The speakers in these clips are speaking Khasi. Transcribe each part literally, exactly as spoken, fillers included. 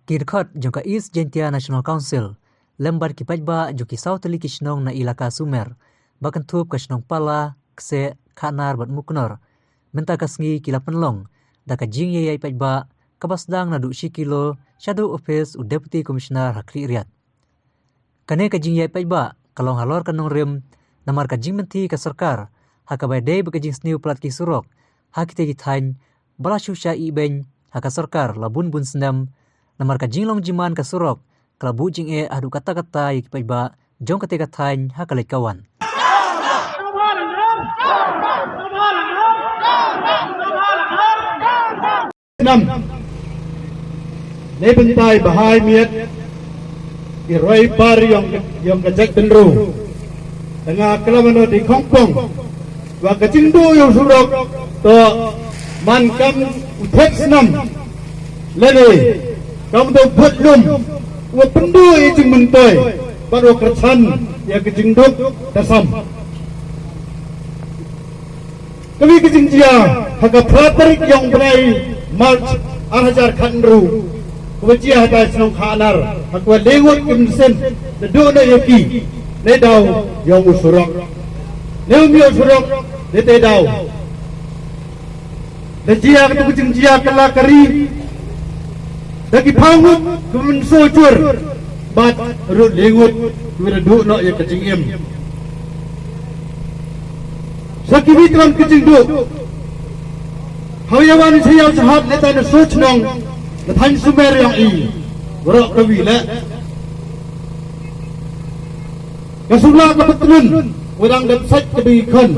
Ki dkhot jong ka East Jaintia National Council lem bad ki paidbah jong ki saw tylli ki shnong na Elaka Sumer, ba kynthup ka shnong Pala, Kseh, Khanar bad Muknor, mynta ka sngi ki la pynlong da ka jingïaid paidbah kaba sdang naduh shi kilo shaduh ophis u Deputy Commissioner ha Khliehriat. Kane ka jingïaid paidbah ka long halor ka nongrim namar ka jingmynthi ka sorkar ha kaba ïadei bad ka jingsniew palat ki surok ha kitei ki thaiñ ba la shu shah ibeiñ ha ka sorkar la bun bun snem, namar ka jinglong jingman ka surok ka la buh jingeh haduh katta katta ïa ki paidbah jong katei ka thaiñ ha ka leit ka wan. Nam. Nei bynta i bha i miat, i roi i par ïong, ïong ka jaitbynriew. Te nga khlem ïoh dei khongpong wa ka jingduh ïa u surok to man kam u thied snam. Lane kam u bud lum wa pynduh ïa i jingmyntoi bad wa kyrchan ïa ka jingduk tasam. Kawi ka jingjia ha ka phra tarik ïong bnai March ar hajar khathynriew, kaba jia ha ka shnong Khanar, ha kaba lyngngoh ki mynsiem da duh noh ïa ki ne daw ïong u surok. Ne um ïong u surok ne te daw. Da jia ka tu ka jingjia ka la ka ri da ki phaw ngut ki mynsiem jur bad ruh lyngngoh ki da duh noh ïa ka jingim. Sa kiwi tang ka jingduh. Hawi ïa wan sa ïa sa hat ne ta na soch nong na thaiñ Sumer ïong i. Waroh kawi le. Ka sula ka patlun wadang da sait ka dei khon.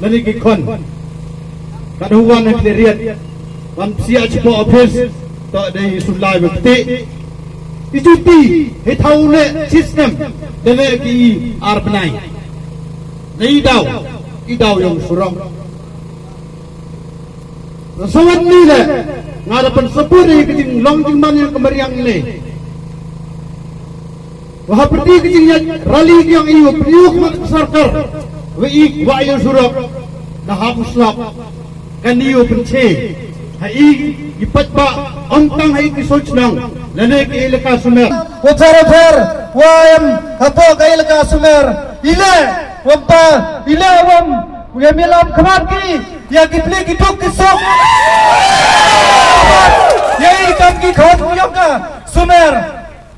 Lane ki khon. Ka da wan ha Khliehriat. Wan psiah chipoh office. To dei sulai ba kti. I juti he thaw le system. Da le ki ar bnai. Nei daw i daw ïong surok. Sa wan ni le nga da pynsabut ïa ka jinglong jingman ïa ka mariang ne. Wa ha pyrdi ka jingïaid rally ki ïong i wa pynïoh khmat ka sorkar wa i wa ïa surok na ha u slap. Kane u pynche ha i i paidbah ym tang ha i ki soch nong lane ki elaka Sumer. Wa pher wa pher wa em hapoh ka elaka Sumer. Ile wa pa ile wa em ïa mi lam khmat ki ïa ki pli ki duk ki sok. Ïa i kam ki khot ïong ka Sumer.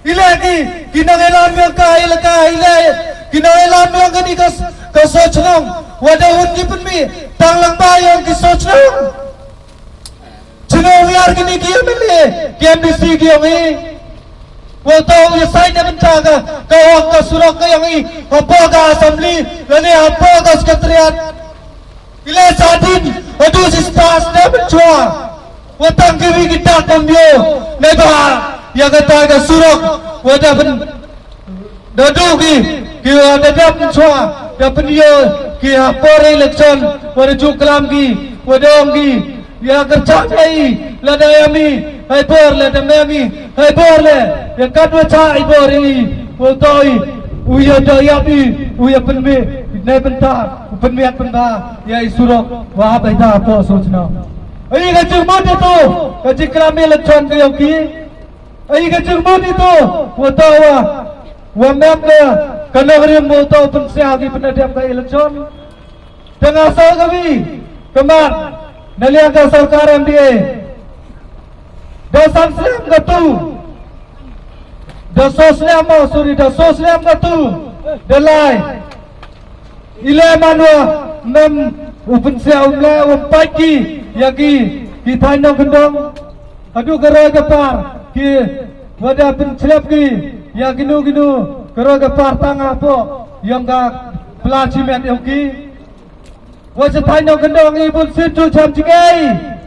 Ile ki, ki nongïalam ïong ka elaka, ile ki nongïalam ïong kane ka, ka soch nong. Wa da hun ki pynmih tang lang ba ïong ki soch nong. Chino ngiar kine ki M L A, ki M D C ki ïong i. Wa to ïa sai ne bynta ka, ka hok ka surok ka ïong i. Hapoh ka assembly, lane hapoh ka secretariat. Ile sa din haduh shi spas ne mynchwa. Wa tang kiwi ki dak pynbiew ne ba ïa kata ka surok wa da pyn da duh ki ki wa da dap mynchwa da pynbiew ki ha por election wa da ju klam ki wa da ong ki ïa kyrchan ïa i lada ïa mi hai por lada me mi hai por le ïa kat wa cha i bor i u to i u ïa da ïa i u ïa pynmih ne bynta u pynmih pynba ïa i surok wa hap ai da hapoh soch nong. Ai ka jingmut ito ka jingklam election ka ïong ki. Ai ka jingmut ito wa to wa wa mem ka ka nongrim wa to pynsiah ki pynadep ka election. Tang asal kawi kemar na liang ka sorkar M D A. Da san slem ka tu da so slem oh sorry da so slem ka tu da lai. Ile manwa mem u pynsiah um le um pait ki ïa ki ki thaiñ nongkyndong. Haduh ka roi ka par ki wa da pynchlep ki ïa kino kino ka roi ka par tang hapoh ïong ka pla chimet ïong ki. Wa sa thaiñ nongkyndong i bun sin tu cham jingei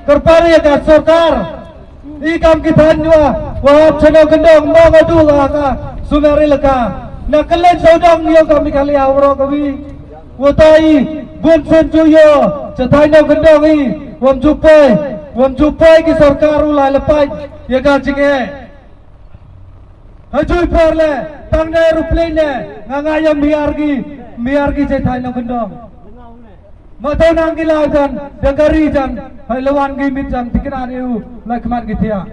kyrpar ïa ka sorkar. I kam ki thaiñ wa wa hap chano kyndong mo nga du la ka Sumer elaka. Na kylleng sawdong ïa ka Meghalaya waroh kawi. Wa ta i bun sen ju ïa cha thaiñ nongkyndong i wam ju poi wam ju poi ki sorkar u la lepai ïa ka jingeh. Ha ju i por le tang na aeroplane le nga nga ïa miar ki miar ki cha thaiñ nongkyndong. Ma tau nang ki lai jan da kari jan hai lawan ki mit jan tikna ni u lai khmat ki thiah.